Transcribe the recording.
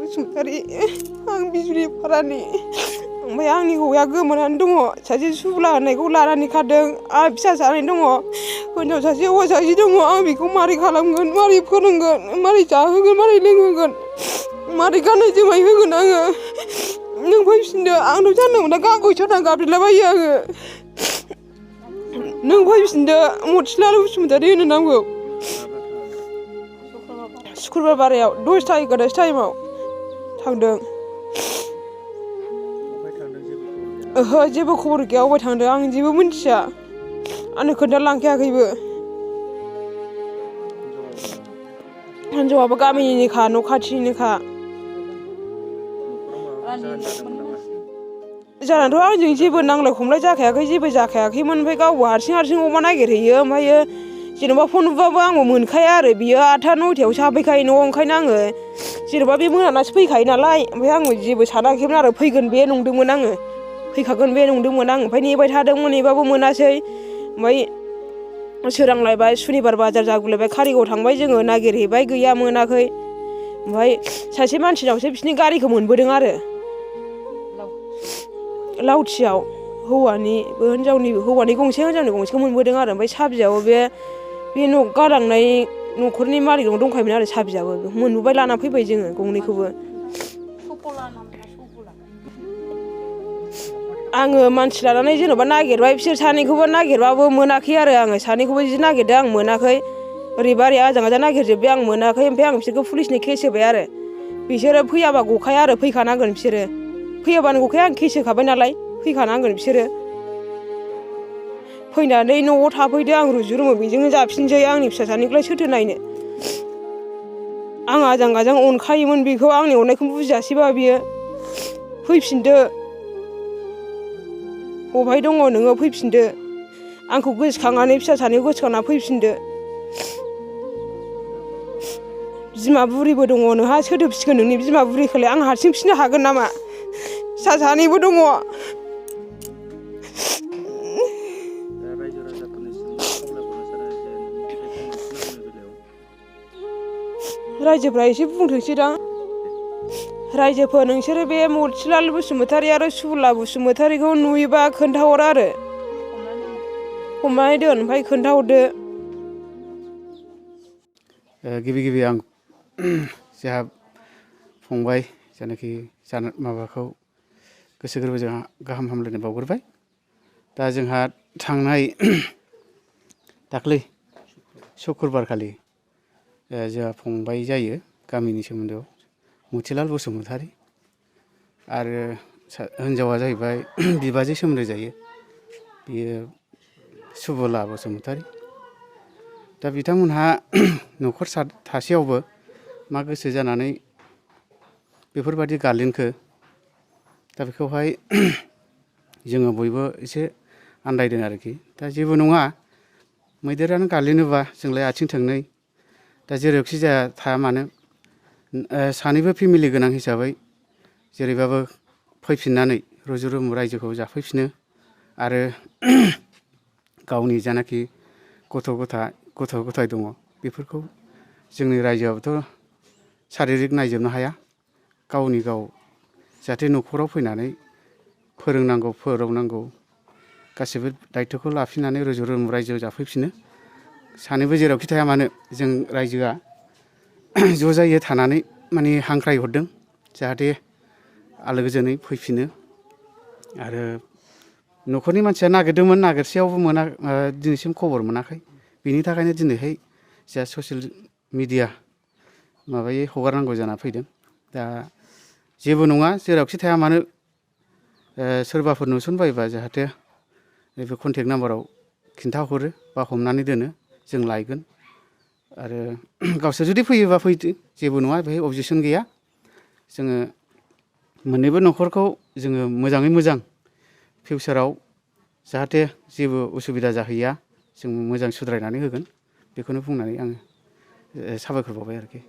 बसुमतारी आं बिजुरि फारानि ओमफ्राय आंनि हौवाया गोमानानै दङ सासे सुब्ला होननायखौ लानानै खारदों आरो फिसा सानै दङ हिनजाव सासे हौवा सासे दङ आं बेखौ मारै खालामगोन मारै फोरोंगोन मारै जाहोगोन मारै लोंहोगोन मारै गाननाय जोमनाय होगोन आङो नों फैफिनदो आंथ' जानला मोनला गांगयसारना गाब्रैलाबायो आङो नों फैफिनदो मथिलाल बसुमतारी होनो नामखौ शुक्रबार बारायाव 10टा 11 टाइमाव थांदों ओहो जेबो खबर गैया अबाय थांदों आं जेबो मिन्थिया आंनो खोन्थालांखायाखैबो हिनजावाबो गामिनिनोखा न' खाथिनिनोखा जानाथ' आंजों जेबो नांलाय खमलाय जाखायाखै जेबो जाखायाखैमोन ओमफ्राय गावबो हारसिं अमा नागिरहैयो ओमफ्रायो जेनेबा फन बुबाबो आंबो मोनखाया आरो बियो 8टा 9टायावसो हाबफैखायो न'आव ओंखायनो आङो जेनेबा बे मोनानासो फैखायो नालाय ओमफ्राय आंबो जेबो सानाखैमोन आरो फैगोन बे नंदोंमोन आङो फैखागोन बे नंदोंमोन आं ओमफ्राय नेबाय थादोंमोन नेबाबो मोनासै ओमफ्राय सोरांलायबाय सुनिबार बाजार जागुलायबाय कारिगाव थांबाय जोङो नागिरहैबाय गैया मोनाखै ओमफ्राय सासे मानसिनावसो बिसिनि गारिखौ मोनबोदों आरो लावथियाव हौवानिबो हिनजावनिबो हौवानि गंसे हिनजावनि गंसेखौ मोनबोदों आरो ओमफ्राय साबियाबो बे न' गालांनाय न'खरनि मालिकनाव दंखायोमोन आरो साबियाबो मोनबोबाय लाना फैबाय जोङो गंनैखौबो आङो मानसि लानानै जेन'बा नागिरबाय बिसोर सानैखौबो नागिरबाबो मोनाखै आरो आङो सानैखौबो जि नागिरदों आं मोनाखै ओरैबा ओरै आजां गाजां नागिरजोब्बाय आं मोनाखै ओमफ्राय आं बिसोरखौ पुलिसनि केस होबाय आरो बिसोरो फैयाबा गखाया आरो फैखानांगोन बिसोरो फैयाबानो गखाया आं केस होखाबाय नालाय फैखानांगोन बिसोरो फैनानै न'आव थाफैदो आं रुजु रुमु बेजोंनो जाफिनसै आंनि फिसा सानैखौलाय सोरथो नायनो आं आजां गाजां अनखायोमोन बेखौ आंनि अननायखौ बुजियासैबा बियो फैफिनदो बबेहाय दङ नोङो फैफिनदो आंखौ गोसोखांनानै फिसा सानैखौ गोसोखांना फैफिनदो बिमा बुरिबो दङ नोंहा सोरथो फिसिगोन नोंनि बिमा बुरिखौलाय आं हारसिं फिसिनो हागोन नामा फिसा सानैबो दङ रायजोफ्रा एसे बुंथोंसैदां रायजोफोर नोंसोरो बे मथिलाल बसुमतारी आरो सुबला बसुमतारीखौ नुयोबा खोन्थाहर आरो हमनानै दोन ओमफ्राय खोन्थाहरदो गिबि आं जोंहा फंबाय जायनाखि माबाखौ गोसो गोरबोजों गाहाम हामलायनाय बावग्रोबाय दा जोंहा थांनाय दाख्लै शुक्रबारखालि जोंहा फंबाय जायो गामिनि सोमोन्दोआव मथिलाल बसुमतारी आरो हिनजावा जाहैबाय बिबाजै सोमोन्दो जायो बियो सुबला बसुमतारी दा बिथांमोनहा न'खर थासेयावबो मा गोसो जानानै बेफोरबायदि गारलिनखो दा बेखौहाय जोङो बयबो एसे आन्दायदों आरोखि दा जेबो नङा मैदेरानो गारलिनोबा जोंलाय आथिं थोंनै दा जेरावखि जाया थाया मानो सानैबो फेमिलि गोनां हिसाबै जेरैबाबो फैफिननानै रुजु रुमु रायजोखौ जाफैफिनो आरो गावनि जानाखि गथ' गथाय दङ बेफोरखौ जोंनि रायजोआबोथ' सारिरिक नायजोबनो हाया गावनि गाव जाहाथे न'खराव फैनानै फोरोंनांगौ फोरावनांगौ गासिबो दायथ'खौ लाफिननानै रुजु रुमु रायजोआव जाफैफिनो सानैबो जेरावखि थाया मानो जों रायजोआ ज' जायो थानानै माने हांख्रायहरदों जाहाथे आलो गोजोनै फैफिनो आरो न'खरनि मानसिया नागिरदोंमोन नागिरसेयावबो दिनैसिम खबर मोनाखै बिनि थाखायनो दिनैहाय जोंहा ससियेल मिडिया माबायै हगारनांगौ जाना फैदों दा जेबो नङा जेरावखि थाया मानो सोरबाफोर नुसनबायबा जाहाथे नैबे कन्टेक्ट नाम्बाराव खिन्थाहरो बा हमनानै दोनो जों लायगोन आरो गावसोर जुदि फैयोबा फैदो जेबो नङा बेहाय अबजेक्सन गैया जोङो मोननैबो न'खरखौ जोङो मोजाङै मोजां फिउचाराव जाहाथे जेबो उसुबिदा जाहैया जों मोजां सुद्रायनानै होगोन बेखौनो बुंनानै आङो साबायखर बावबाय आरोखि